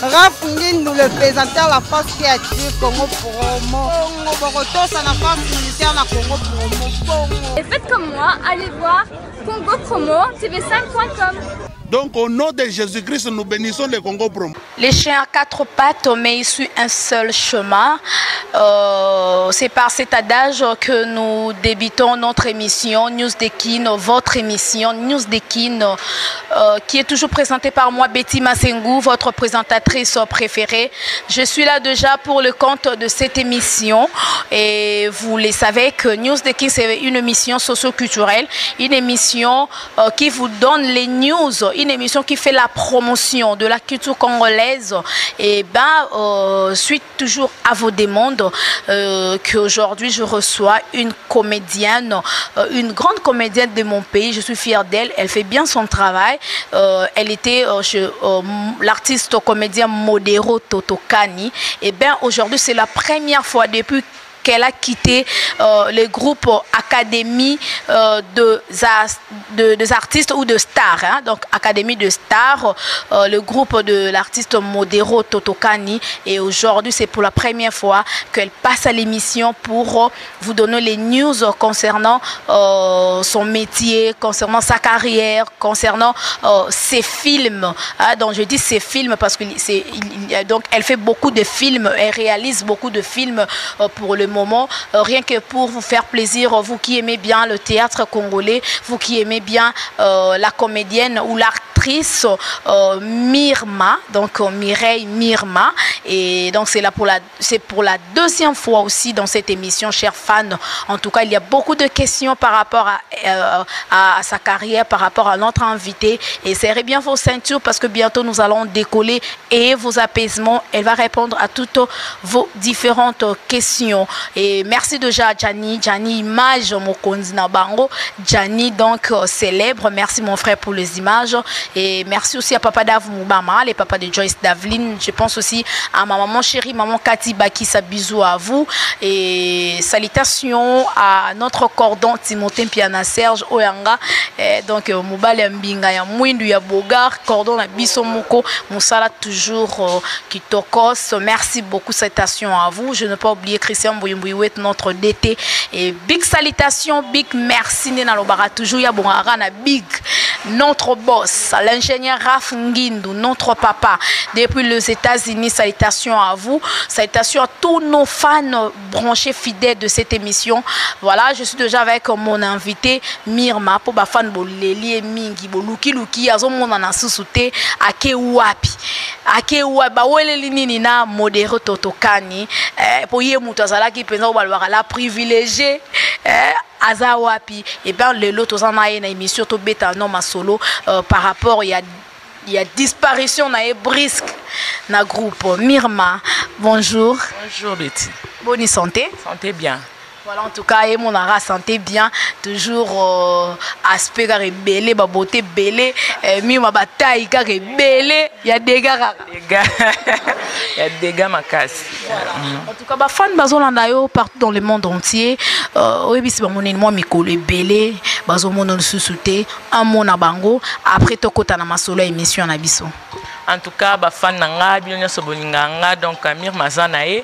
Raf Ngindu, le pesanteur, la force qui attire Congo Promo. Bongo, Bokotosa, la force militaire, la Congo Promo. Bongo. Et faites comme moi, allez voir Congo Promo TV5.com. Donc au nom de Jésus-Christ, nous bénissons le Congo Promo. Les chiens à quatre pattes, mais ils suivent un seul chemin. C'est par cet adage que nous débutons notre émission News Dekin, votre émission News Dekin, qui est toujours présentée par moi, Betty Masengu, votre présentatrice préférée. Je suis là déjà pour le compte de cette émission et vous le savez que News Dekin, c'est une émission socio-culturelle, une émission qui vous donne les news, une émission qui fait la promotion de la culture congolaise. Et suite toujours à vos demandes, qu'aujourd'hui je reçois une comédienne, une grande comédienne de mon pays. Je suis fière d'elle, elle fait bien son travail. Elle était chez l'artiste comédien Modero Totokani. Et aujourd'hui c'est la première fois depuis qu'elle a quitté le groupe Académie des artistes ou de stars, hein? Donc Académie de stars, le groupe de l'artiste Modero Totokani. Et aujourd'hui, c'est pour la première fois qu'elle passe à l'émission pour vous donner les news concernant son métier, concernant sa carrière, concernant ses films. Hein? Donc je dis ses films parce que c'est, il, il, donc elle fait beaucoup de films, elle réalise beaucoup de films pour le moment, rien que pour vous faire plaisir, vous qui aimez bien le théâtre congolais, vous qui aimez bien la comédienne ou l'actrice Mirma, donc Mireille Mirma. Et donc c'est là pour la, c'est pour la deuxième fois aussi dans cette émission, chers fans. En tout cas, il y a beaucoup de questions par rapport à sa carrière, par rapport à notre invité. Et serrez bien vos ceintures parce que bientôt nous allons décoller et vos apaisements. Elle va répondre à toutes vos différentes questions. Et merci déjà à Gianni, Gianni Image, Mokonzi na bango, Gianni donc célèbre. Merci mon frère pour les images. Et merci aussi à Papa Dav Moubama, les papas de Joyce Davlin. Je pense aussi à ma maman chérie, maman Cathy Bakissa, bisous à vous. Et salutations à notre cordon Timothée Piana Serge Oyanga. Et donc Mobale Mbinga ya Mwindu ya Bogar, cordon na biso moko, Moussala toujours kitokos. Merci beaucoup, salutations à vous. Je ne peux pas oublier Christian Mbouyoubouet, notre DT. Et big salutations, big merci Nena Lobara, toujours ya Bongara na big, notre boss, l'ingénieur Raf Ngindu, notre papa depuis les États-Unis. Salutations à vous, salutations à tous nos fans branchés fidèles de cette émission. Voilà, je suis déjà avec mon invité Mirma pour ba fan boleli mingi boluki luki azo mona na susute ake wapi ake wa ba weleli nini na Modero Totokani, po ye mutu azalaki penza balobaka la privilégié, aza wapi. Et ben lelo toza na ye na émission to beta no masolo par rapport ya il y a disparition na ye brisque na groupe. Mirma, bonjour. Bonjour Betty. Bonne santé. Santé bien. Voilà, en tout cas, et mon ara santé bien, toujours aspect car belé, ba beauté belé, Mirma bataille car belé, il y a des gars. Des gars. Il y a des gars macasse. Voilà. En tout cas, ba fan bazolanda yo partout dans le monde entier. Oui, c'est mon moi mikolo belé, bazo mon susute, un mona bango après to kota na masolo émission na biso. En tout cas, ba fan na nga bino nyonso bolinga nga, donc Mirma za na ye,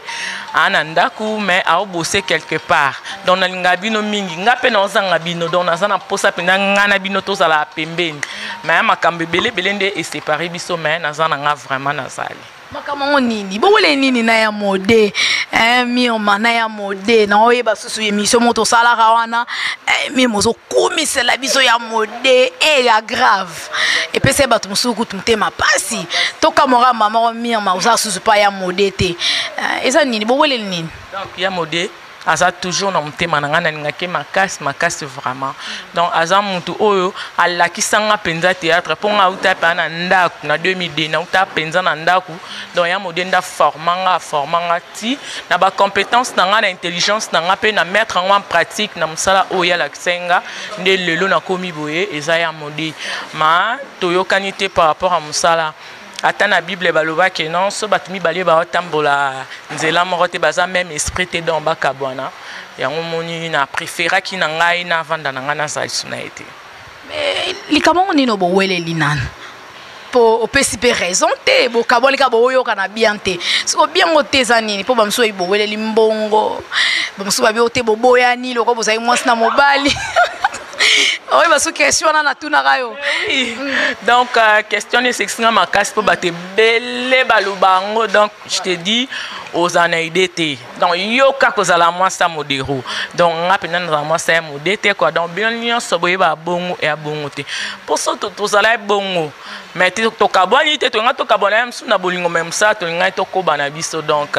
ana ndaku mais a bosser quelque part. Donc na linga bino mingi, nga pe na ozanga bino, donc na za na posa pe na nga na bino tozala pembeni. Mais makambo ebele ebele nde e séparer biso, mais na za na nga vraiment na zali. Makambo ngo nini? Bowele nini na ya mode? Mirma na ya mode, na oyeba susu émission moto salaka wana, Mirma ozo kumisela biso ya mode, ya grave. Et puis c'est bato mosusu kutu motema pasi. Tokamora mama wa Mirma oza susu pa ya mode te. Eza nini? Bowele nini? Donc ya mode aza toujours na motema na nga, nalingaki makasi, makasi vraiment. Donc aza mutu oyo alakisanga mpenza théâtre mpo nga auta mpe na ndako na 2002, nauta mpenza na ndako. Donc ya mode nda formanga, formanga ti na ba compétence na nga, na intelligence na nga mpe na mettre yango en pratique na mosala oyo alakisaki nga nde lelo nakomi boye, eza ya mode. Ma toyokani te par rapport à mosala. Ata na Bible balobaki non, so bato mibale baotambola nzela moko te, baza même esprit te, donc bakabwana. Yango moni na préféraki na ngai na vanda na ngai nazala lisu na ye te. Mais likambo ngo nini boweleli nani? Mpo opesi mpe raison te, bokabwani kaka boyokana bien te. Siko biango te eza nini? Mpo bamosusu oyebi boweleli mbongo, bamosusu babi te boboyani loko bozali mwasi na mobali. Oyeba so question wana natunaka yo. Oui. Donc question esekisi nga makasi mpo bato ebele baloba yango. Donc je te dis, ozala na idée te. Donc yo kaka ozala mwasi ya Modero. Donc nga mpenza nazala mwasi ya Mode te quoi. Donc bino nyonso boyeba bongo eya bongo te, mpo so tozala bongo, mais tokabwani te. Tolinga tokabwana ya mosusu na bolingo, mais mosala tolingaki tokoba na biso. Donc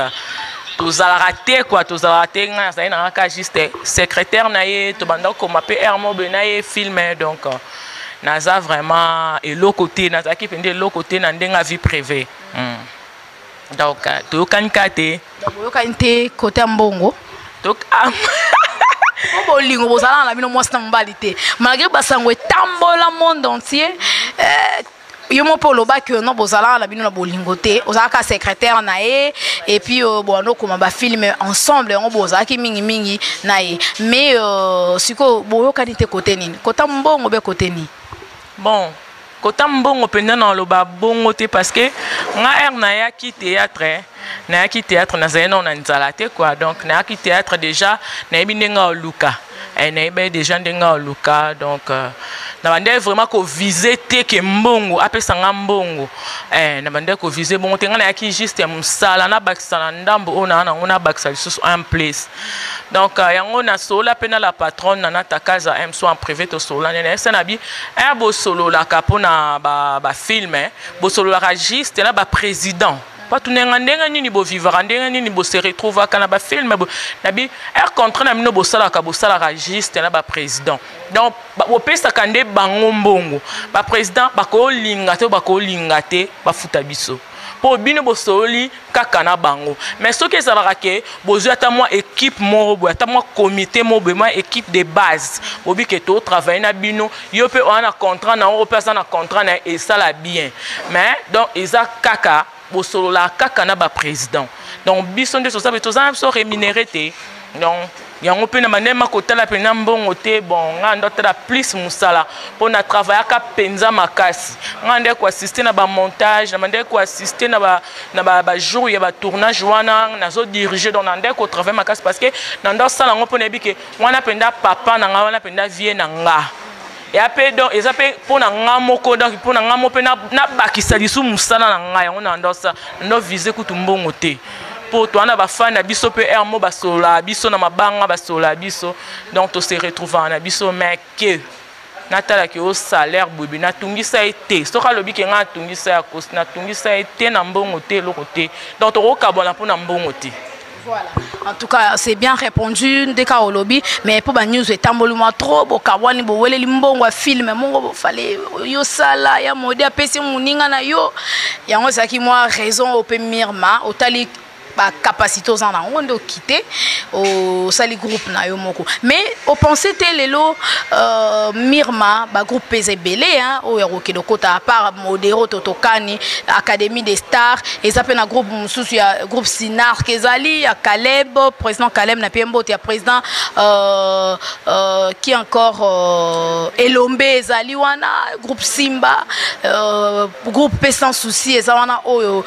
tozalaka te quoi, tozalaka te. Ngai nazali nanga kaka juste secrétaire na ye, tobanda kokoma mpe aire mobe na ye film. Donc naza vraiment eloko te, nazalaki mpenza eloko te na ndenge ya vie privée. Donc toyokani kaka te. Boyokani te kote ya mbongo po bolingo bozalaka na bino mwasi na mobali te, malgré basango etambola monde entier. Yo mo mpe olobaki no bozalaka na bino na bolingo te, ozalaka secrétaire na ye et puis bwanda okoma bafilm ensemble, yango bozalaki mingimingi na ye. Mais sikoyo boyokani te kote nini? Kota mbongo be kote nini? Bon, kota mbongo mpenza na oloba bongo te, parce que nga heure nayaki théâtre, nayaki théâtre nazali nano na nzala te quoi. Donc nayaki théâtre déjà nayebi ndenge oluka, nayebi déjà ndenge oluka. Donc na bandaki vraiment koviser te ke mbongo apesanga mbongo. Na bandaki koviser bongo te. Ngai nayaki juste ya mosala, nabakisa na ndambo oyo naa nango, nabakisa lisusu en place. Donc yango nasolola mpe na la patronne Nana Takaza m so en privé. Tosolola nde nayebisa na bi ere bosololaka mpona bafilm ba bosololaka juste na baprésident bato ndenge ndenge nini bovivaka, ndenge nini bose retrouvaka na bafilm. Na bi ere contrat na bino bosalaka, bosalaka juste na baprésident. Donc bopesaka nde bango mbongo, baprésident bakolinga te, bakolinga te bafuta biso mpo bino bosololi kaka na bango. Mais soki ezalaka ke bozwi ata mwa équipe moko boye, ata mwa comité moko boye, mwa équipe de base, bobi ke totravaille na bino, yo mpe oza na contrat na oyo mpe aza na contrat na ye, esala bien. Mais donc eza kaka bosololaka kaka na baprésident. Donc biso nde toza toza na biso rémunéré te. Donc yango mpe na bandema kotala mpenza mbongo te. Bon, ngai ndo tala plus mosala mpo na travaillaka mpenza makasi. Ngai nde koassiste na bamontage, na bandeki koassiste na bajour ya batournage wana, nazodirige. Donc na nde kotravaille makasi parce que na ndo asala yango mpo nayebi ke wana mpenza papa na ngai, wana mpenza vie na nga eya mpe. Donc eza mpe mpo na nga moko, donc mpo na nga moko mpe nabakisa lisusu mosala na ngai. Yango na ndo ndo vise kutu mbongo te, mpo toza na bafani na biso mpe aire mo basololaka biso na mabanga, basololaka biso. Donc tose retrouvaka na biso. Mais ke natalaki o salaire boye, natungisa ye te. Soki alobi ke ngai natungisa ya kosi, natungisa ye te na mbongo te, eloko te. Donc tokokabwana mpo na mbongo te. Voilà. En tout cas, c'est bien répondu, ndeka olobi, mais pour ba news etamboli mwa trop, bokabwani boweleli mbongo ya film, mongo fallait yo sala ya Mode apesi muninga na yo. Yango ezalaki mwa raison ope Mirma, otali bacapacité oza na yango nde okite osali groupe na yo moko. Mais opense te lelo Mirma, bagroupe mpe eza ebele oyo ya kokende okota, à part Modero Totokani, Académie des Stars eza mpe na groupe mosusu ya groupe Sinark ezali ya Caleb, président Caleb na pie mbote ya président qui encore, Elombe ezali wana, groupe Simba, groupe mpe Sans Souci eza wana oyo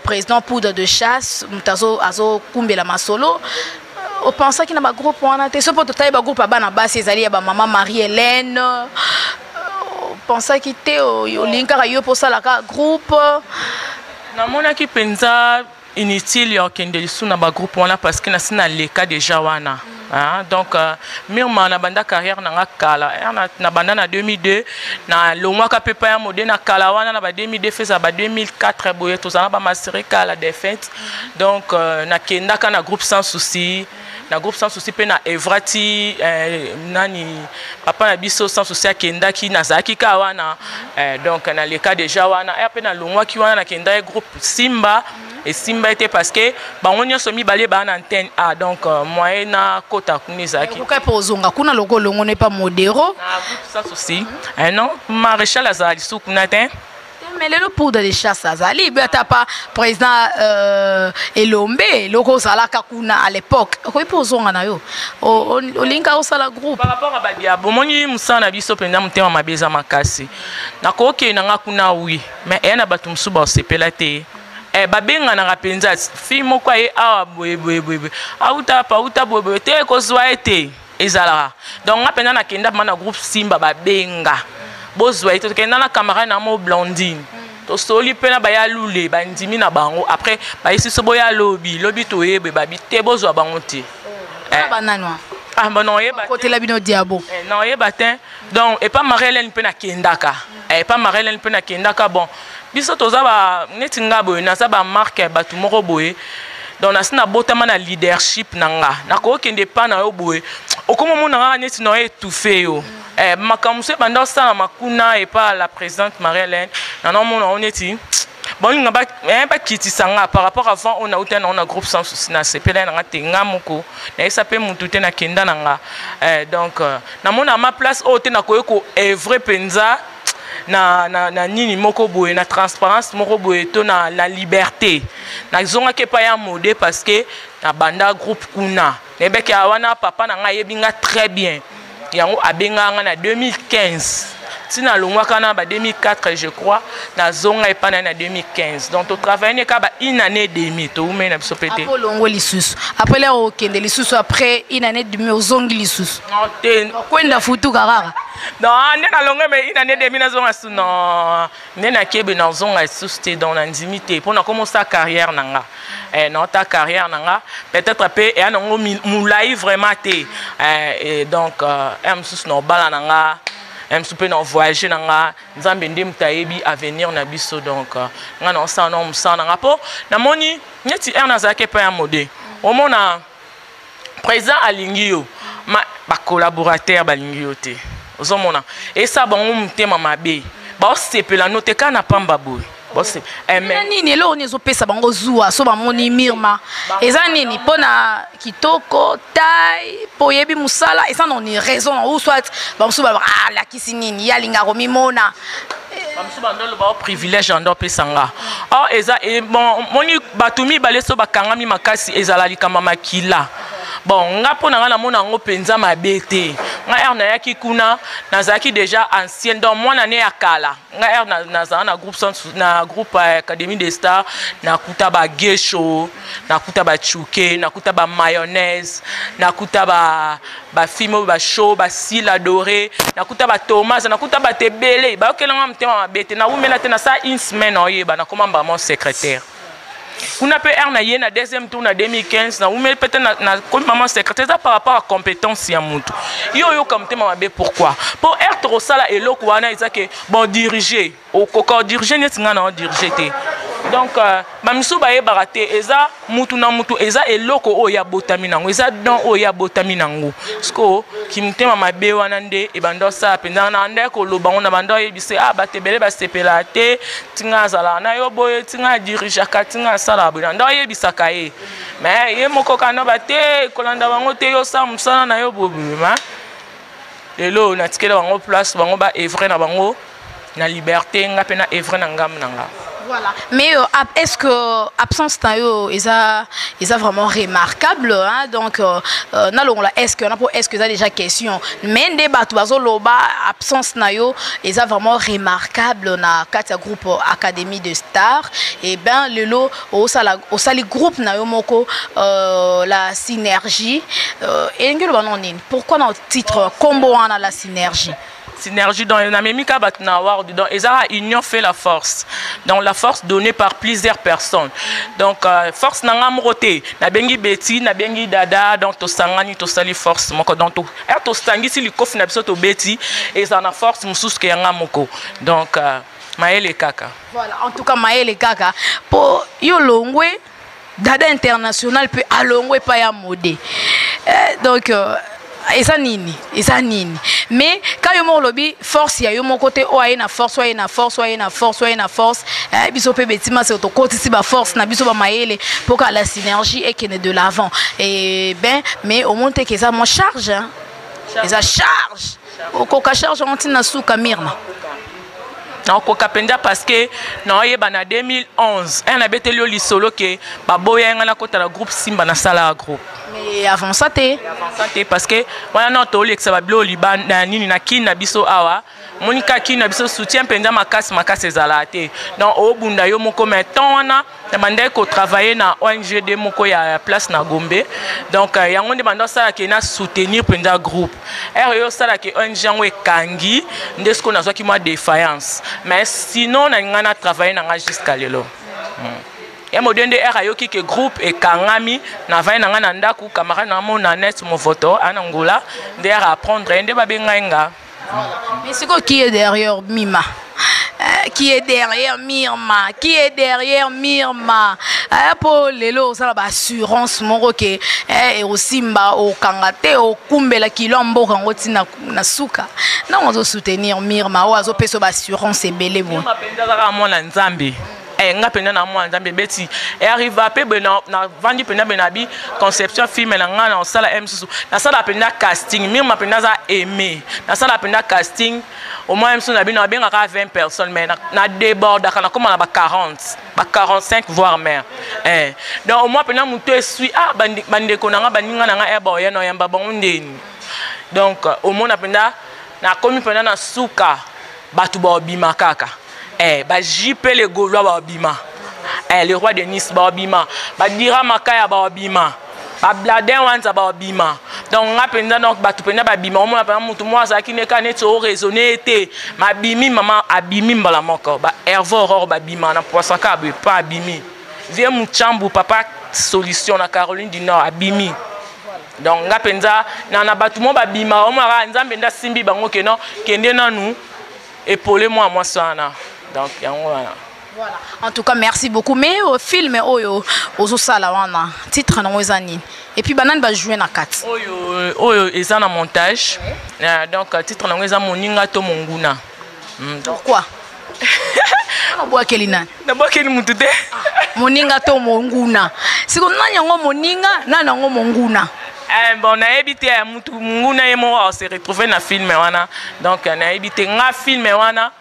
président Poudre de Chasse moto azokumbela masolo. Opensaki na bagroupe wana te? So mpo totali bagroupe ya bana basi ezali ya bamama Marie Hélène, opensaki te? Olingi kaka yo mpo osalaka groupe? Namonaki mpenza inutile ya okende lisusu na bagroupe wana parce que nasi naleka déjà wana. Ah, donc Mirma na banda carrière na nga kala, na banda na 2002, na longwaka mpe pa ya Mode na kala wana na ba 2002, feza ba 2004 boye, tozala bamasere kala défunte. Donc nakendaka na groupe Sans Souci, na groupe Sans Souci mpe na evrati nani papa na biso Sans Souci akendaki, nazalaki kaka wana. Donc naleka déjà wana mpe nalongwaki wana, nakendaki groupe Simba. Esimba ete parce que bango nyonso mibale baa na antenne A. Donc moyen nakota kuna ezalaki. Okoki mpe ozonga kuna loko olongo epa Modero. Na groupe Sans Souci, non, Maréchal azala lisusu kuna te. Mais lelo poudre de chasse azali be ata pa président Elombe eloko ozalaka kuna à l'époque, okoki mpe ozonga na yo, olingi kaka osala groupe. Par rapport à badiabo, omoni mosala na biso mpenza, motema mabe eza makasi. Nakokende na nga kuna, oui, mais eya na bato mosusu baosepela te. Babenganaka mpenza fille moko aye awa boye boye boye boye, auta pa auta boye boye te, kozwa ye te ezalaka. Donc nga mpenza nakenda mpa na groupe Simba, babenga bozwa ye te. Tokenda na camarade na mo Blandine, tosoli mpe na baya lule, bandimi na bango. Après bayesi so boya lobi lobi, toyebe babi te, bozwa bango te. Banani wana? Ah bon, naoyeba. Kotela bino diabo. Naoyeba te. Donc epa Marie Hélène mpe nakendaka, epa Marie Hélène mpe nakendaka. Bon, biso toza ba neti nga boye, naza bamarque ya bato moko boye. Donc nasi nabotama na leadership na nga, nakokende epa na yo boye, okoma omona kaka neti na yo étouffe yo. Makambo mosusu ebanda osalama kuna epa la présidente Marie Hélène, nana omona o neti baolinga bakitisa nga par rapport avant oyo nauta nango na groupe Sans Souci. Nasepela na nga te, nga moko nayesa mpe mutu te, nakenda na nga. Donc namona ma place oyo te, nakoki koœuvrer mpenza na nini moko boye, na transparence moko boye to na liberté. Nazongaki epai ya Mode parce que nabanda groupe kuna, nayebaki wana papa na ngai ayebi nga très bien. Yango abengaka nga na 2015, ntina alongwaka na ba 2004, je crois. Nazonga epai na ye na 2015, donc totravaille ne kaka ba une année et demi, toumei na biso mpe te. Après olongwe lisusu, après lere okende lisusu, après une année et demi ozongi lisusu? Non te. Okwenda futuka kaka. Non, nde nalongwe, mais une année et demi nazonga su, non, nde nakebe nazonga lisusu te. Donc nandimi te mpo nakoma osala carrière na nga. Naota carrière na nga peut-être mpe eya nango molai vraiment te. Et donc ya mosusu na obala na nga, ya mosusu mpe na voyage na nga. Nzambe nde moto ayebi avenir na biso. Donc nga na osala na mosala na nga mpo namoni neti ere nazalaki epai ya Mode, omona président alingi yo, ma bacollaborateur balingi yo te. Ozomona esa bango motema mabe, baosepela no te kaka na pamba boye. Eza nini? Eloko nini ezopesa bango zuwa so bamoni Mirma? Eza nini? Mpo na kitoko, taille, mpo oyebi mosala? Eza noni raison ou soit bamosusu balobaka alakisi nini, ye alingaka komimona? Bamosusu bandoloba o privilège ando opesa nga or eza bon. Moni bato mibale so bakangami makasi, ezala likambo ya makila. Bon, nga mpo na nga namona yango mpenza mabe te. Nga ere nayaki kuna, nazalaki déjà ancienne, donc mwana ne ya kala. Nga ere nazala na groupe, na groupe Académie des Stars, nakuta bagesho, nakuta bachuke, nakuta bamayonnaise, nakuta bafilme oyo bashow, basila doré, nakuta bathomas, nakuta bato ebele. Bayokelanga motema mabe te. Nawumela te, nasala une semaine, oyeba nakoma mbamo secrétaire kuna mpe. Ere na ye na deuxième tour na 2015, nawumeli mpe te, nakomi mama secrétaire. Eza par rapport à compétence ya motu. Yo oyoka motema mabe pourquoi? Mpo ere tokosala eloko wana, eza ke bon, dirige, okoka odirige neti ngai na odirige te. Donc bamisusu bayebaka te, eza mutu na mutu, eza eloko oyo abotami nango, eza don oyo abotami nango. Siko kimotema mabe wana nde ebanda osala mpenza na nde koloba ngo na banda oyebisa ah, bato ebele basepelaka te ntinga azalaka na yo boye, ntinga adirigeaka, ntinga asalaka boye. Na nde oyebisaka ye, mais ye moko kana bate kolanda bango te, yo osala mosala na yo boye. Ma lelo natikela bango place, bango baœuvre na bango na liberté, nga mpe na œuvre na ngambu na nga. Voilà. Mais est-ce que absence na yo eza vraiment remarquable, hein? Donc nalongola est-ce que na po est-ce que eza déjà question, mais nde bato bazoloba absence na yo eza vraiment remarquable na kati ya groupe Académie de Stars. Et ben lelo osala osali groupe na yo moko, la Synergie. Elingi loba non nini? Pourquoi na titre kombo wana la Synergie? Synergie, donc namemi kaka bato na award. Donc ezaka union fait la force, donc la force donnée par plusieurs personnes. Donc force na nga moko te, nabengi Beti, nabengi Dada, donc tosangani, tosali force moko. Donc ere tosangisi likofi na biso, tobeti, ezala na force mosusu ke yanga moko. Donc mayele kaka. Voilà, en tout cas mayele kaka po yo longwe, Dada International mpe alongwe epai ya Mode. Donc eza nini? Eza nini? Mais ka yo moko olobi force ya yo moko te, oyo aye na force, oyo aye na force, oyo aye na force, oyo aye na force. Biso mpe betima se tokotisi baforce na biso, bamayele, mpo ka la Synergie ekende de l'avant. Et ben mais omoni te ke eza mwa charge, hein? Eza charge, okoka charge yango ntina suka, Mirma? Nakokoka mpenza parce que naoyeba na 2011 un nabeteli yo lisolo ke baboya ngai nakota na groupe Simba, nasalaka groupe. Mais avança te. Avança te parce que wana na tolekisa babilo libanda nini na kini na biso awa. Monika kini na biso soutien mpenza makasi makasi ezalaka te, donc obunda yo moko. Mais temps wana na bandaki kotravaille na ONGD moko ya place na Gombe, donc yango nde banda osalaka na soutenir mpenza groupe. Ere oyo osalaka ONG yango ekangi nde sikoyo nazwaki mwa défaillance, mais sinon na ngai na travaille na ngai jusqu'à lelo. Ye modie nde ere ayoki ke groupe ekangami, navandi na ngai na ndako, camarade na mona net movoto ana ngola nde ere apprendre ye nde babengai nga. Mais sikoyo, qui est derrière Mima? Qui est derrière Mirma? Qui est derrière Mirma? Po lelo osala baassurance moko ke ekosimba, okanga te, okumbela kilo ya mboka yango ntina na suka. Ntango azosoutenir Mirma oyo azopesa baassurance ebele boye? Mirma mpenza kaka mwana Nzambe. Nga mpenza na mwana Nzambe beti earriva mpe boye, navandi mpenza boye na bi conception film na ngai na osala e mosusu, nasala mpenza casting. Mirma mpenza aza aimé, nasala mpenza casting au moins mosusu na bino abengaka 20 personnes, mais na débordaka, nakóma na ba 40, ba 45 voire même. Donc au moins mpenza motu esui, ah, bandeko na nga, baninga na nga e baoya na oyamba bango ndeni. Donc omona mpenza nakomi mpenza na suka, bato baobima kaka, baJP le Gaulois baobima, le roi de Nice baobima, badira makaya baobima, babladin wanza baobima. Donc nga mpenza, donc bato mpenza babima. Omona mpenza motu moko azalaki neka neti oraisonne te, mabimi mama abimi mbala moko. Ba Herve Aurore babima na poisaka boye pa abimi, vie Muchambu, papa solution na Caroline du Nord abimi. Donc nga mpenza na bato mo babima, omonaka Nzambe nde asimbi bango ke non, kende nanu epole mwa mwasi wana. Donc yango wana. Voilà. En tout cas, merci beaucoup. Mais au film oyo ozosala wana, titre nango eza nini? Et puis banani ba jouer na kati? Oyo eza na montage. Donc titre nango eza Moninga to Monguna. Pourquoi? Obwakeli nani? Nabwakeli mutu te. Moninga to monguna. Siko nani yango moninga, nani yango monguna? Bon, nayebi te ya mutu monguna ye moko se retrouve na film wana. Donc nayebi te, nga film wana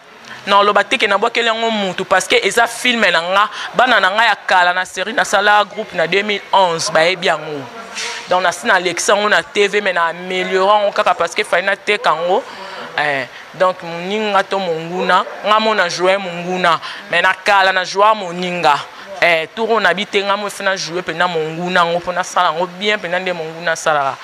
naloba te ke nabwakeli yango mutu parce que eza film na nga, bana na nga ya kala na série nasala groupe na 2011 bayebi yango. Donc nasi nalekisa yango na TV, mais na améliore yango kaka parce que fali nateka yango. Donc Moninga to Monguna, nga mo na joue monguna, mais na kala na joue moninga. Tour oyo nabi te, nga mo efe na joue mpenza monguna yango mpo nasala yango bien mpenza nde monguna asalaka.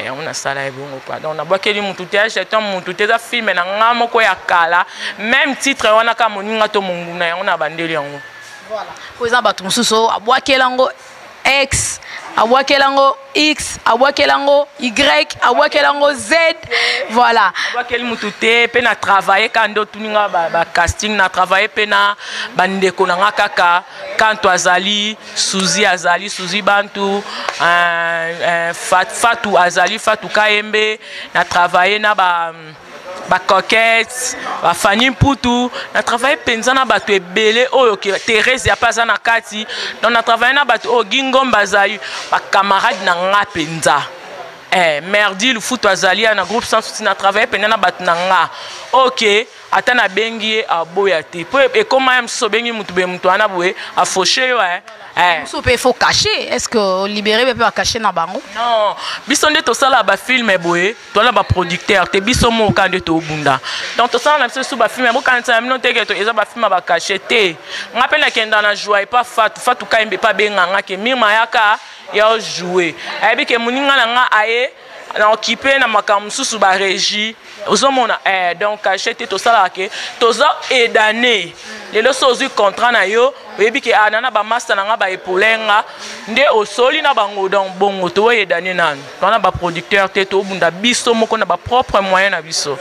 Yango nasala ye bongo quoi. Donc nabwakeli mutu te, jeton mutu te, eza film na nga moko ya kala, même titre wana kaka Moninga to Monguna, yango na bandeli yango. Voilà, po eza bato mosusu abwakela yango X, abwakela yango X, abwakela yango Y, abwakela yango Z, voilà. Abwakeli mutu te. Mpe na travaille kaka nde otuni nga bacasting, na travaille mpe na bandeko na nga kaka Kanto azali, Suzi azali, Suzi Bantu, Fatu azali, Fatu Kayembe. Na travaille na ba bacoquette, bafani Mputu, na travaille mpenza na bato ebele oyo Therese ya mpe aza na kati. Donc na travaille na bato oyo Gingomba azali, bacamarade na nga mpenza. Merdi Lufutu azali ya na groupe Sans Souci. Na travaille mpenza na bato na nga, ok, ata nabengi ye aboya te, mpo ekóma ya mosusu obengi motu boye, motu wana boye afoshe yo. Mosusu mpe faut cacher. Est ce que libéré mpe bacachet na bango? Non, biso nde tosala bafilm boye, toala baproducteur te, biso moko kaka nde tobunda. Donc tosala na biso su bafilm, bokanisa na bino teke eza bafilm ya bacachet te. Nga mpe nakenda na joie epa Fatu, Fatu Kayembe epa abenga nga ke Mirma yaka ya ojoue, ayebi ke moninga na nga aye na okipe na makambo mosusu, barégie ozomona. Donc cachet te, tosalaka ke toza edane. Lelo so ozwi contrat na yo, oyebi ke ana na bamaster na nga baepole nga nde osoli na bango. Donc bongo toyedane nanu, toza na baproducteur te, tobunda biso moko na bapropre moyen na biso.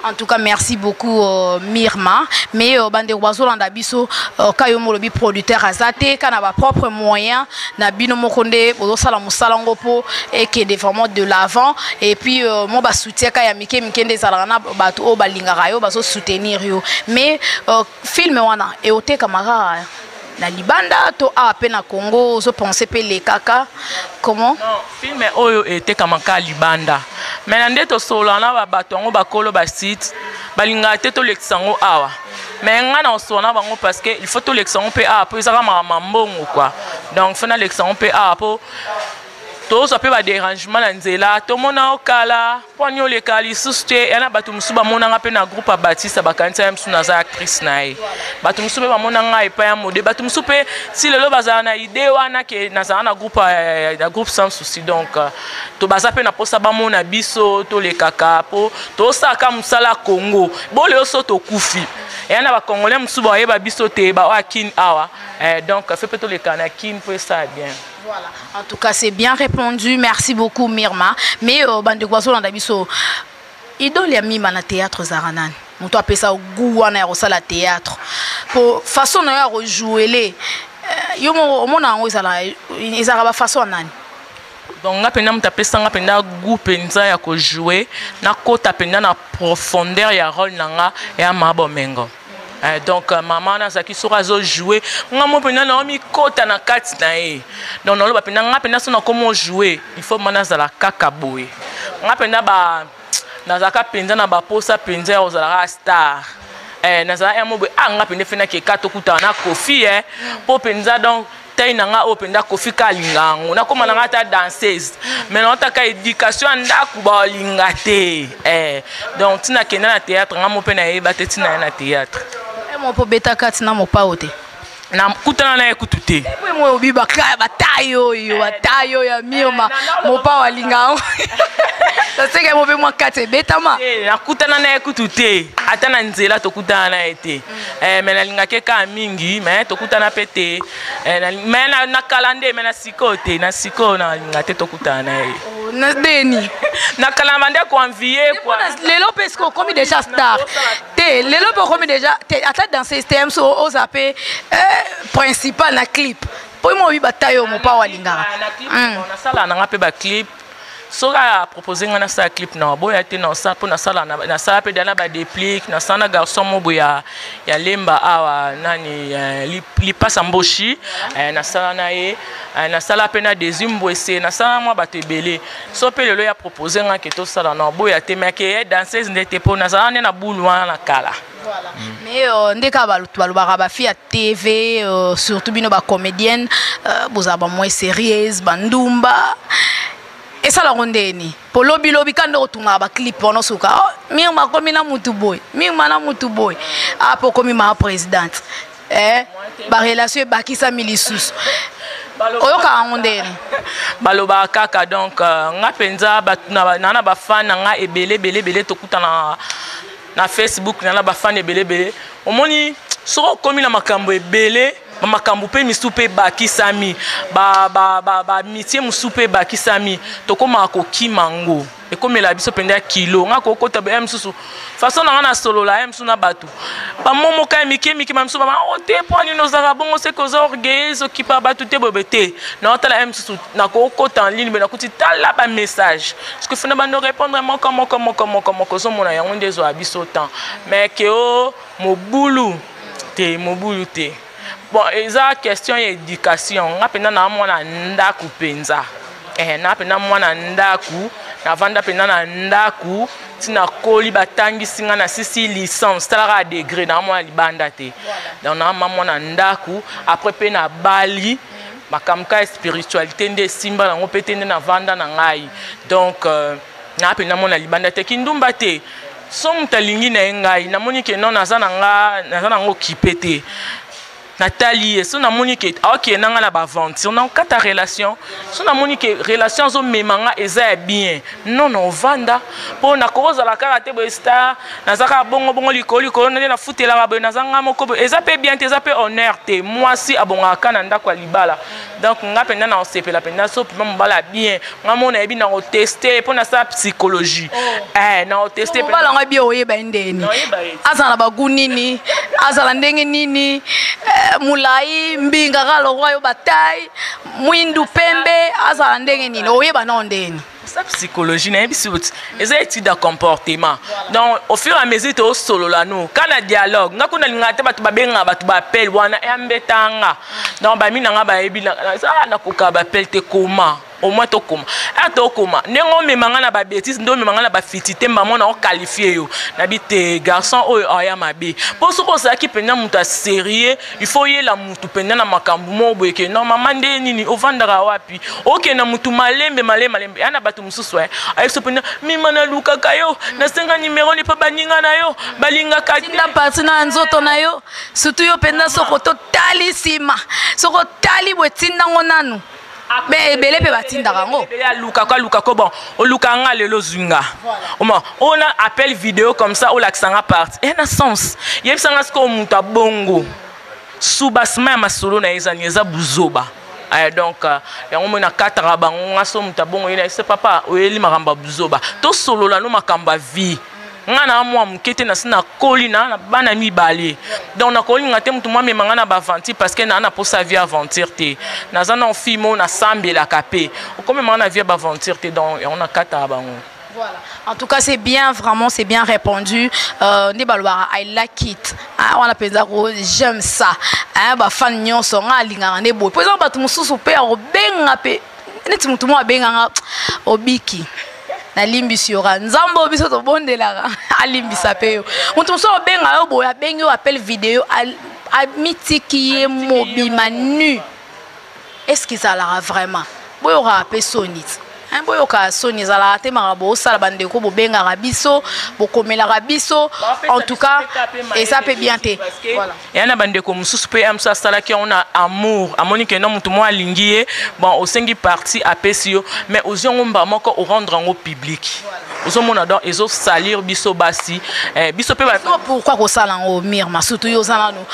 En tout cas, merci beaucoup Mirma. Mais bande bazolanda biso, kayo molobi producteur azate kana ba propre moyen na bino moko nde bozosala mosala ngo po ekende vraiment de l'avant. Et puis mo ba soutien ka ya mike mike nde ezalaka na bato oyo balingaka yo, bazo soutenir yo. Mais film wana eotekama kaka na libanda to awa mpe na Congo ozopense mpe lekaka comment? Non, film oyo etekamaka libanda, mais na nde tosolola na bato yango bakolo basite. Balingaka te tolekisa yango awa, mais nga na osola na bango parce que il faut tolekisa yango mpe awa, mpo ezaka makambo ya mbongo quoi. Donc faut nalekisa yango mpe awa, mpo tozwa mpe badérangement na nzela. Tomona okala mpo ani oleka lisusu te. Ya na bato mosusu bamonanga mpe na groupe ya Batista, bakanisa ye mosusu naza actrice na ye. Bato mosusu mpe bamonanga epai ya mode. Bato mosusu mpe si lelo bazala na idée wana ke nazala na groupe, na groupe Sans Souci. Donc to baza mpe na mposa bamona biso tolekaka, mpo tosalaka mosala Congo. Bolelo so tokufi, eya na bacongolais mosusu bayeba biso te, baoyo akini awa. Donc fe mpe tolekaka na Kine mpo esala bien. Voilà. En tout cas, c'est bien répondu. Merci beaucoup, Mirma. Mais bandeko bazolanda biso, idole ya Mima na théâtre ezalaka nani? Moto apesa goût wana ya kosala théâtre, po façon na yo ya kojouer, yo moko omona yango, ezalaka bafaçon ya nani? Donc nga mpenza, moto apesanga mpenza goût mpenza ya kojouer, nakota mpenza na profondeur ya rôle na nga, ya Mabomengo. Donc mama wana azalaki, soki azojoue, nga mo mpenza naomikota na kati na ye. Donc naloba mpenza, nga mpenza so nakoma ojoue, il faut ma nazala kaka boye. Nga mpenza ba nazalaka mpenza na baposa mpenza ya kozalaka star. Nazala ya mo boye, ah, nga mpenza efendaki eka tokutana na Kofi, mpo mpenza donc tai na nga oyo mpenza Kofi ka alinga yango, nakóma na nga ata danseuse, mais naotaka éducation ya ndako baolinga te. Donc ntina akenda na théâtre, nga mo mpe nayeba te ntina ye na théâtre. Mo mpo beta kati na mopao te? Nakutana na ye kutu te. Mo obi bataille oyo, bataille oyo ya Mirma, mopao alinga yango, taseke mo mpe mwa kati ebetama. Nakutana na ye kutu te, ata na nzela tokutana na ye te. Mais nalingaki kaka mingi, mais tokutana mpe te. Mais nakala nde, mais na sikoyo te. Na sikoyo nalinga te tokutana na ye. Na deni. Nakala bande koenvie. Lelo mpe sikoyo okomi déjà star te? Lelo mpe okomi déjà te, ata danseuse te, moso oza mpe principal na clip, mpo mo oyebi bataille oyo mopao alingaka. Nasala nanga mpe baclip. Soki apropose ngai nasala clip, na boya te. Nasala mpo nasala, nasala mpe dana badéplique. Nasala na garçon mo boye ya Lemba awa, nani, Lipasa Mboshi. Nasala na ye, nasala mpe na Desi Mbwese, nasala mwa bato ebele. So mpe lelo ya propose ngai ke tosala, na boya te. Mais ke ye danseuse nde te, mpo nazala nde na bulu wana na kala. Voilà. Mais nde kaka bato balobaka, bafille ya TV, surtout bino bacomédienne, bozala bamoins sérieuse, bandumba esalako ndeni? Po lobilobi ka nde otungaka baclip wana, osuka, oh, Mirma akomi na mutu boye, Mirma na mutu boye, apo okomi maa présidente, barelation ebakisami lisusu, oyokaka yango ndeni? Balobaka kaka. Donc nga mpenza naa na bafan na nga ebele ebele ebele, tokutana na Facebook, na bafan ebele ebele. Omoni, soki okomi na makambo ebele, bamakambo mpe misusu mpe ebakisami, bamitie mosusu mpe ebakisami, tokomaka kokima yango, ekomela biso mpenza ya kilo. Nga kokota ya mosusu façon na nga nasolola ya mosusu na bato bamomoka ya mike mike, bamisusu bama o te, mpo nini ozalaka bongo? Seke oza orgueilleuse, okipa bato te boye te. Naotala ya mosusu, nakokota en ligne, be nakuti tala bamessage, parce que funa bando répondre moko moko moko moko moko. Ozomona yango nde ezwaka biso temps. Mais ke o mobulu te, mobulu te. Bon, eza question ya éducation. Nga mpenza na mwana ndako mpenza, na mpenza mwana ndako, navanda mpenza na ndako ntina koli, batangisi nga na sisi licence, talaka ya degré, na mwana libanda te. Donc na ma mwana ndako. Après mpe nabali, makambo ka ya spiritualité nde esimba nango mpe te, nde navanda na ngai. Donc na mpenza mwana libanda te, kindumba te. So moto alingi na ye, ngai namoni ke non, naza na nga, naza nango okipe te. Natali ye, so namoni ke aokende na nga na baaventure, na okata relation. So namoni ke relation azomema nga eza ya bien, non, na ovanda, mpo nakozala kaka te boye star, naza kaka bongo bongo, likolo likolo, nde nafutelaka boye, naza nga moko boye, eza mpe bien te, eza mpe honneur te. Mwasi abongaka kaka na ndako ya libala. Donc nga mpenza na osepela mpenza so mpema mobala ya bien. Nga mo nayebi na koteste, mpo nasala psychologie. Na oteste. Mobala yango bien, oyeba ye ndeni? Azala na bagu nini? Azala ndenge nini? Molai, mbinga kaka lokwa yo, bataille, mwindu, pembe, azala ndenge nini? Oyeba nao ndeni? Sa psychologie, nayebi si eza étude ya comportement. Donc au fur et à mesure toosolola no ka na dialogue, nga kuna nalingaka te bato babengaka bato baappel wana eyambetanga. Donc bami na nga bayebi nakoka baappel te, koma. au moins tokoma a tokoma ndenge omema nga na babétise nde omema nga na bafiti te, mbamo na oqualifie yo nabi te. Garçon oyo aya mabe, mpo soki ozalaki mpenza moto ya sérieux, il faut oyela motu mpenza na makambo moko boye ke non, mama, nde nini, ovandaka wapi, okende motu malembe malembe malembe. Ya na bato mosusu ayebi so mpenza mima nalukaka yo, nasenga nimero ni mpo baninga na yo balingaka te. Tinda partie na nzoto na yo, surtout yo mpenza, soko totali nsima, soko otali boye, tindango nanu. Me ebele mpe batindaka yango. Ebele alukako alukako. Bon, oluka nga lelo, ozwi nga oma ona appel vidéo comme ça, olakisa nga partie e na sens, yebisa nga sikoyo moto abongo soubassement ya masolo na ye ezani, eza buzoba. Donc yango moi nakataka bango. Nga so moto abongo ye na ye, papa, oyeli makambo ya buzoba, tosolola no makambo ya vie. Nga na mwa moke te, nasi nakoli na bana mibale, donc nakolinga te motu mwa amema nga na baaventure, parce que naa na posa vie aventure te. Naza na fille moko nasambelaka mpe, okomema nga na vie ya baaventure te. Donc yango nakataka bango. Voilà. En tout cas, c'est bien, vraiment, c'est bien répondu. Nde balobaka, I like it. Ah, on appelle ça, j'aime ça. Hein, ba fan nyonso nga alingaka nde boye. Po eza bato mosusu pe akobenga pe neti motu moko abenganga obiki, nalimbisi yoka Nzambe oyo biso tobondelaka alimbisa mpe yo. Moto mosusu abenga yo boye, abengi yo appel vidéo, amitiki ye mobima nu. Est ce que ezalaka vraiment? Boyokaka mpe soni ti, boyokaka soni, ezalaka te makambo bosala. Bandeko, bobengaka biso, bokomelaka biso, en tout cas eza mpe bien te. Voilà. Eya na bandeko mosusu mpe ya mosusu asalaki yango na amour, amoni ke no motu moko alingi ye. Bon, osengi partie, apesi yo, mais ozwi yango mba moko, orendre yango public, ozomona. Donc ezosalir biso basi, biso mpe. Pourquoi kosala yango, Mirma? Surtout yo oza nanu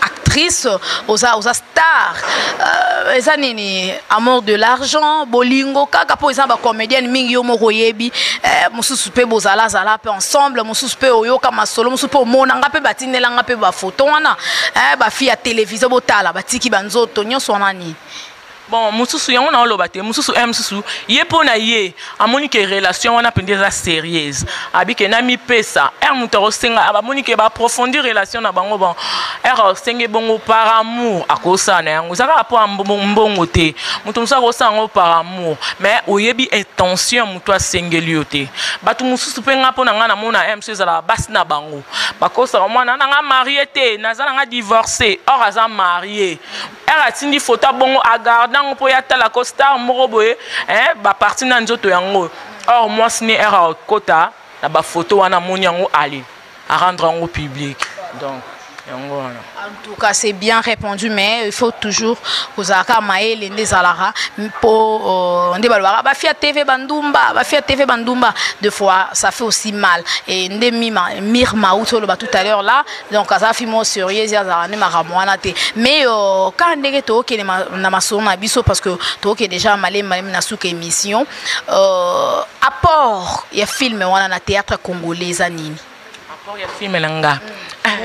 actrice, oza star. Eza nini? Amour de l'argent, bolingo kaka? Mpo eza bacomédienne mingi, yo moko oyebi, mosusu mpe bozalazala mpe ensemble, mosusu mpe oyoka masolo, mosusu mpe omonanga mpe batindelanga mpe bafoto wana, bafille ya télévision botala batiki banzoto nyonso wana, nini? Bon, mosusu yango na oloba te. Mosusu mosusu ye mpo na ye amoni ke relation wana mpenza eza sérieuse, abi ke namipesa ere moto akosenga, bamoni ke baapprofondir relation na bango. Bon, ere asenge bongo par amour, akosala na yango. Eza kaka mpo mbongo te. Moto mosusu akosala yango par amour, mais oyebi intention ya moto asengeli yo te. Bato mosusu mpe, nga mpo na ngai namona mosusu ezalaka basi na bango bakosaka mwana na nga marie te, naza na nga divorcé, or aza marie. Ere atindi foto abongo, agarde yango mpo ye atalaka star moko boye, baparti na nzoto yango, or mwasi ne ere akota na bafoto wana, amoni yango, ale arendre yango public. Donc yango wana. En tout cas, c'est bien répondu, mais il faut toujours kozalaka mayele nde ezalaka mpo nde balobaka bafia TV bandumba, bafia TV bandumba. Deux fois, ça fait aussi mal. Et nde mima Mirma uti oloba tout à l'heure là, donc aza fille moko sérieuse, azalaka nde makambo wana te. Mais kaka ndenge tookende na masolo na biso, parce que tookende déjà malemi malemi na suka émission, apport ya film wana na théâtre congolais eza nini? Apport ya film na nga?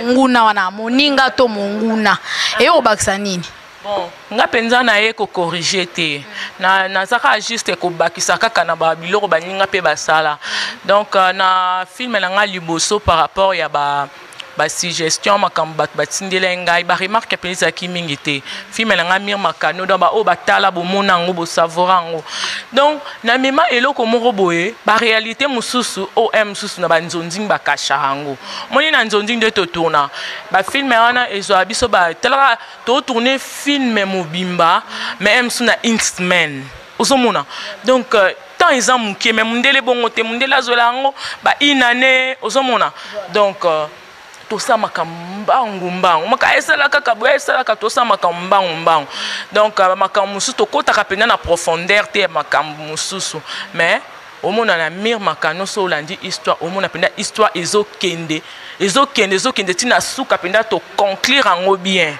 Monguna wana, moninga to monguna, eyo kobakisa nini? Bon, nga mpenza naye kocorriger te, naza kaka juste kobakisa kaka na babiloko baninga mpe basala. Donc na film na nga liboso, par rapport ya ba basuggestion, makambo bato batindela ngai, baremarque mpenza ezalaki mingi te. Film na ngai Mir Makano, donc baoyo batala, bomona yango, bosavora yango. Donc namema eloko moko boye, baréalité mosusu om mosusu na banzonzingi bakasha yango. Moni na nzonzingi nde totourna bafilm wana, ezwaka biso batalaka, totourne film mobimba, mais mosusu na une semaine, ozomona. Donc temps eza moke, mais mondele bongo te, mondele azwela yango ba une année, ozomona. Donc tosala makambo mbangu mbangu, maka esala kaka boye, esalaka, tosala makambo mbangu mbangu. Donc makambo mosusu tokɔtaka mpenza na profondeur te ya makambo mosusu, mais omona na Mire Makano, so olandi histoire, omona mpenza histoire ezokende, ezokende, ezokende ntina suka mpenza, toconclure yango bien.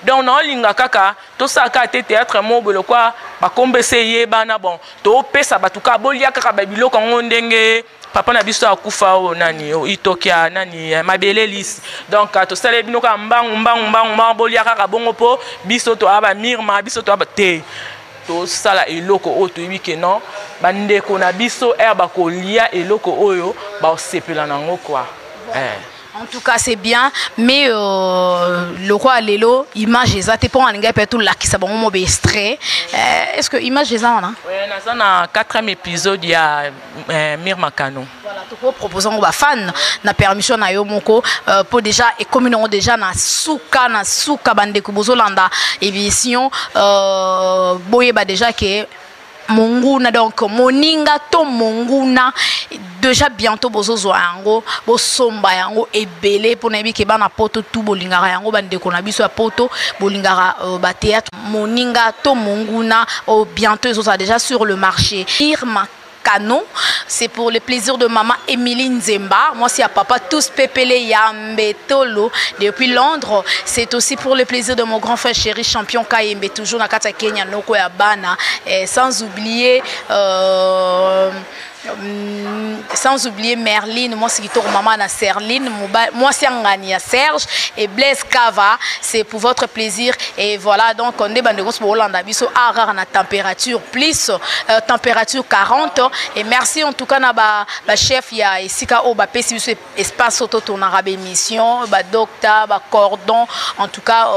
Donc naolinga kaka tosala kaka te théâtre moko boye lokwa bakombo ese eyebana. Bon, topesa bato kaka bolia kaka babiloko yango ndenge papa na biso akufa oyo nani itokia nani mabele lisi. Donc tosala bino kaka mbangu mbangu mbangu mbangu, bolia kaka bongo, mpo biso toya bamirma, biso toya te. Tosala eloko oyo toyebi ke non, bandeko na biso ere bakolia eloko oyo, basepela nango kua. En tout cas, c'est bien, mais le roi Lelo, image eza te mpo alingai mpe tolakisa bango mo baextrait. Est ce que image eza wana? Ouais, naza na 4e épisode ya Mir Makano. Voilà, tokopropose yango bafan na permission na yo moko, mpo déjà ekomi nango déjà na suka na suka. Bandeko bozolanda émission, boyeba déjà ke monguna, donc moninga to monguna, déjà bientôt bozozwa yango, bosomba yango ebele mpo nayebi ke bana Poto tu bolingaka yango, bandeko na biso ya Poto bolingaka bathéâtre moninga to monguna. Oh, bientôt ezozala déjà sur le marché. Irma Canon, c'est pour le plaisir de maman Émilie Nzemba. Moi, c'est à papa tous Pépélé Yambetolo depuis Londres. C'est aussi pour le plaisir de mon grand frère chéri champion Kayembe, toujours dans Kata Kenya, Noko ya Bana. Et sans oublier Merline, moi c'est qui maman na Serline, moi c'est Ngani Serge et Blaise Kava, c'est pour votre plaisir. Et voilà, donc on est bande de Hollande biso rare na température plus température 40. Et merci en tout cas na ba chef ya esika o ba pesi biso espace auto tournera ba émission, ba docteur, ba cordon, en tout cas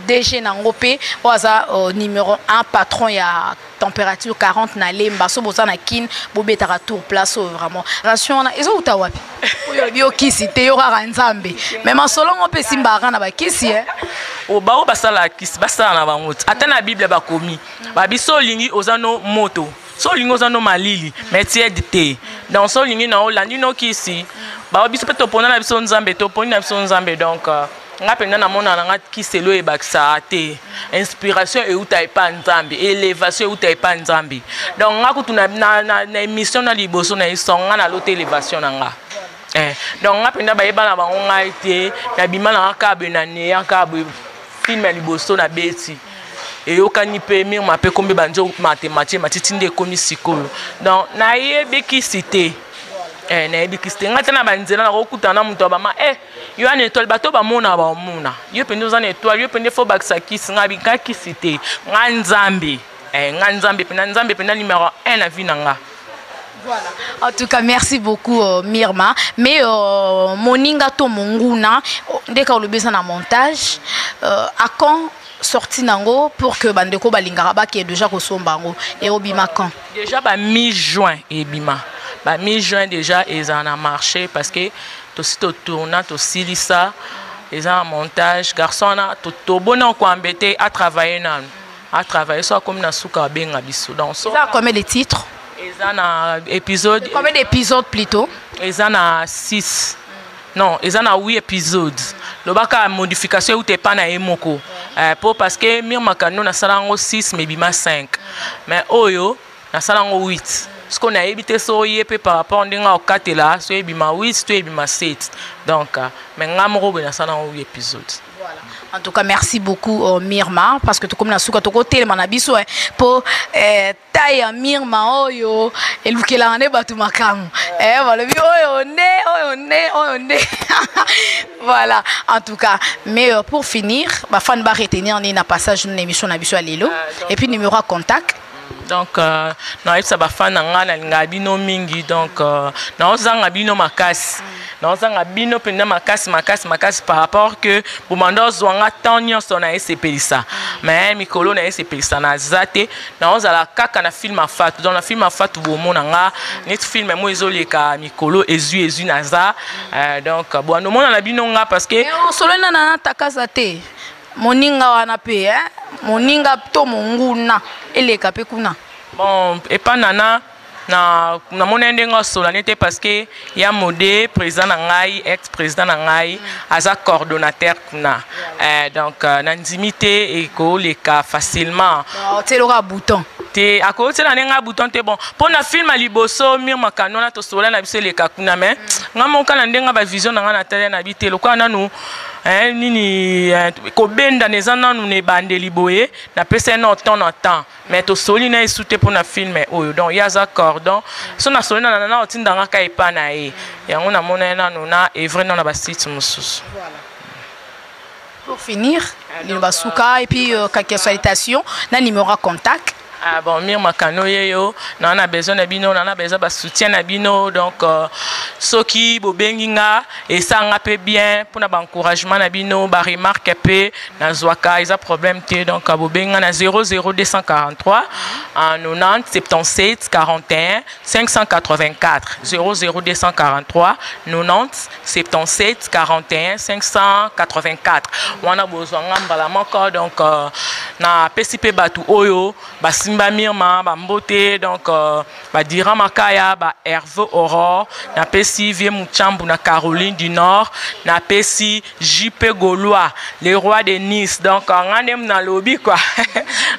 DG nango pe oza numéro 1 patron ya température 40 na Lemba. So boza na Kin, bobetaka tour place oyo. Vraiment, ration wana ezouta wapi? Oyo olobi okisi te, yo kaka Nzambe, mais masolongo mpe esimbaka na bakisi, eh? O bao basalaka kisi, basala na bango ti ata na Bible bakomi babi so olingi oza no moto, so olingi oza no malili, mais tiède te. Donc so olingi na olandi no kisi, bao biso mpe topona na biso Nzambe, toponi na biso Nzambe. Donc nga mpenza namona na nga kisi elo ebakisaka te. Inspiration euta epa Nzambe, élévation euta epa Nzambe. Donc nga kutu na émission na liboso na eso nga nalota élévation na nga. Donc nga mpenza bayeba na bango ngai te, nabima na nga kaka boye na neya kaka boye. Film ya liboso na beti eyokani mpe Mirma mpe kombe banzo matematie matiti nde ekomi sikoyo. Donc nayebi kisi te, nayebi kisi te. Ngai te na banzela nakokutana na moto ya bama yo ana étoile, bato bamona bamona yo mpenza oza na étoile, yo mpenza fo bakisa kisi. Ngai binga kisi te, ngai Nzambe, ngai Nzambe mpenza, Nzambe mpenza numéro 1 na vie na nga. Voilà. En tout cas, merci beaucoup Mirma. Mais moninga to monguna, dès qu'on le besoin en montage, à quand sorti nango pour que bandeko balingaka ba qui est déjà kosomba yango et obima quand? Déjà ba mi-juin ebima. Ba mi-juin déjà eza na marché parce que tosi totourna, tosilisa, eza na montage. Garçon na tobona ko embêter à travailler nanu. À travailler soit comme na suka benga biso. Donc so Eza combien de titres? Eza na épisode. Combien d'épisodes plutôt? Eza na 6. Non, eza na 8 épisodes. Lobaka modification euta epa na ye moko. Po parce que Mirma Kano nasala yango 6 mais ebima 5. Mais oyo nasala yango 8. Siko nayebi te so ye mpe par rapport ndenge akokatela so ebima 8 to ebima 7. Donc mais nga moko boye nasala yango 8 épisodes. Voilà. En tout cas, merci beaucoup Mirma, parce que tout comme na suka toko telema na biso po taille ya Mirma oyo elukelaka nde bato makambo, balobi oyo nde, oyo nde, oyo nde. Voilà, en tout cas, mais pour finir, bafan ba retenir nini na passage na émission na biso ya lelo et puis numéro ya contact? Donc nayebisa bafan na ngai, nalingaka bino mingi. Donc naozanga bino makasi, naozanga bino mpenza makasi makasi makasi par rapport que bomanda ozwanga temps nyonso na esepelisa. Mais mikolo na esepelisa naza te, naozala kaka na film afatu. Donc na film afatu bomona nga neti film mo ezoleka mikolo ezwi ezwi naza donc bwanda omona na bino nga parce que Solo nana natakaza te moninga wana mpe, moninga to monguna eleka mpe kuna. Bon, epa nana na namoni ndenge asolani te parce que ya mode président na ngai, ex président na ngai, aza coordonnateur kuna. Donc nandimi te ekoleka facilement. Otielaka bouton? Te, akotiela ndenge bouton te. Bon, mpo na film ya liboso Mirma Kano wana tosola na biso eleka kuna, mais nga moko na ndenge bavision na ngai natali na bi te lokola nanu nini kobendana eza nanu na ebandeli boye, napesa ye na temps na temps, mais tosoli na esu te mpona film oyo. Donc ye aza cordon, so nasoli na nana otindanga ka epa na ye yango namona ye nanu na evre nano na basite mosusu. Pour finir, liloba suka et puis quelques salutations na numéro ya contact. Ah bon, Mirma Kano yeyo, na na besoin na bino, na na besoin ba soutien na bino. Donc soki bobengi nga esanga pe bien pona ba encouragement na bino, ba remarque pe na zwaka eza problème te. Donc bobengi nga na 00243 90 77 41 584 00243 90 77 41 584 wana bozwa nga mbala moko. Donc napesi mpe bato oyo basimba Mirma bambote. Donc badira Makaya, ba Herve Aurore, napesi vie Muchambu na Caroline du Nord, napesi JP Gaulois, le roi de Nice. Donc nga nde nalobi quoi,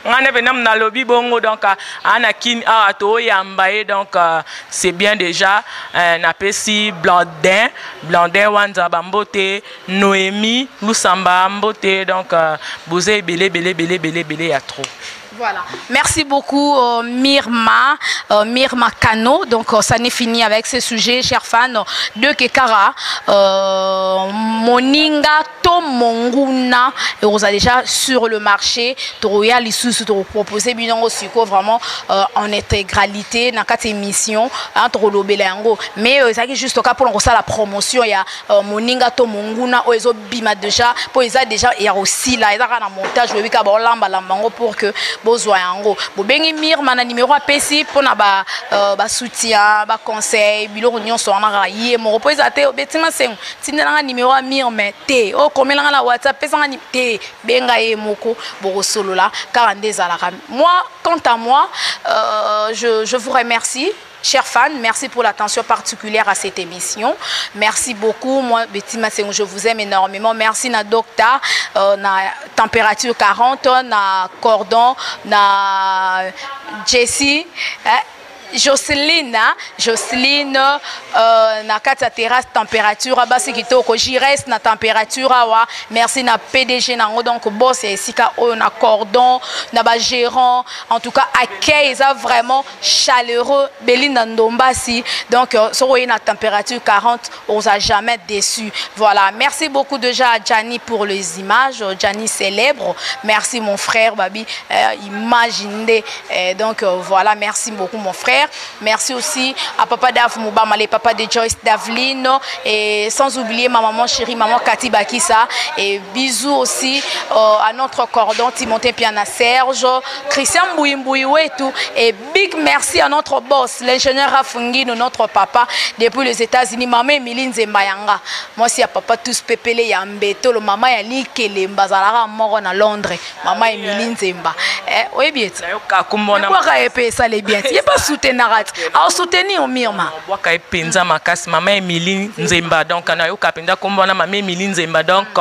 nga nde mpenza nalobi bongo. Donc ana kini awa toyamba ye. Donc c'est bien déjà. Napesi Blandin, Blandin Wanza bambote, Noémie Lusamba mbote. Donc boza ebele ebele ebele ebele ebele ya trop. Voilà. Merci beaucoup Mirma, Mirma Kano. Donc ça n'est fini avec ce sujet, chers fans de Kekara. Moninga to Monguna, et vous déjà sur le marché. Toya lisusu to proposer binongo siko vraiment en intégralité dans quatre émissions entre lobela yango. Mais ça qui juste cas pour la promotion, il y a Moninga to Monguna oyo bima déjà pour ils déjà il y a aussi là, il y a un montage oui ka ba lamba lambango pour que bozwa yango. Bobengi Mirma na numéro apesi mpona ba ba soutien, ba conseil, biloko nyonso wana kaka ye moko, po eza te obetima sengo tindelanga numéro ya Mirma te, okomelanga na WhatsApp, pesanga te, benga ye moko, bokosolola kaka nde ezalaka. Moi, quant à moi, je vous remercie. Chers fans, merci pour l'attention particulière à cette émission. Merci beaucoup. Moi, Betty Massengo, je vous aime énormément. Merci na Docta, na Température 40, na Cordon, na Jessie, hein, Jocelyne, hein, Jocelyne, na kati ya terrasse Température, basi kitoko, Jires na Température awa. Merci na PDG nango, donc boss ya esika oyo na Cordon, na ba gérant. En tout cas, accueil eza vraiment chaleureux. Belinda Ndombasi. Donc soko na Température 40, on n'a jamais déçu. Voilà, merci beaucoup déjà à Gianni pour les images, Gianni célèbre. Merci mon frère Babi, imaginez. Donc voilà, merci beaucoup mon frère. Merci aussi à papa Dav Moubama, les papas de Joyce Davlin, et sans oublier ma maman chérie, maman Cathy Bakissa. Et bisous aussi à notre cordon Timothée Piana Serge, Christian Mbouimboui et tout. Et big merci à notre boss, l'ingénieur Rafungino, notre papa depuis les États-Unis, maman Emilie Nzembayanga. Moi aussi à papa tous pepele ya mbeto, le maman ya likele mbazalaka moko na Londres, maman Emilie Nzemba. Eh, oui bien. Nayoka kombo na Bwaka epe esale bien. Ye pas soutenir ati. A soutenir Mirma. Bwaka ye mpenza makasi, mama Emilie Nzemba. Donc nayoka mpenza kombo wana, mama Emilie Nzemba. Donc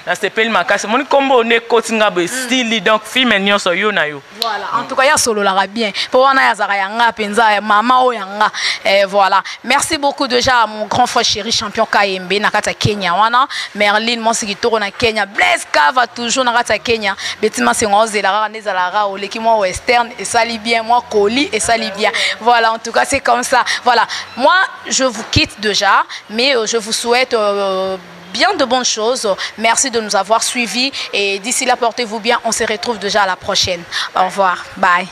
nasepeli makasi, moni kombo one ekoti nga boye stili. Donc film nyonso yo na yo. Voilà, en tout cas, ya sololaka bien. Po wana yazaka yanga penza ya mama o yanga. Et voilà. Merci beaucoup déjà à mon grand frère chéri champion KMB na kati ya Kenya wana. Merlin Monsi kitoko na Kenya. Blaise Kava toujours na kati ya Kenya. Betima sengo ozela kaka nde ezalaka oleki mwa western esali bien, mwa colis esali bien. Voilà, en tout cas, c'est comme ça. Voilà. Moi, je vous quitte déjà, mais je vous souhaite bien de bonnes choses. Merci de nous avoir suivis et d'ici là, portez-vous bien. On se retrouve déjà à la prochaine. Au revoir. Bye.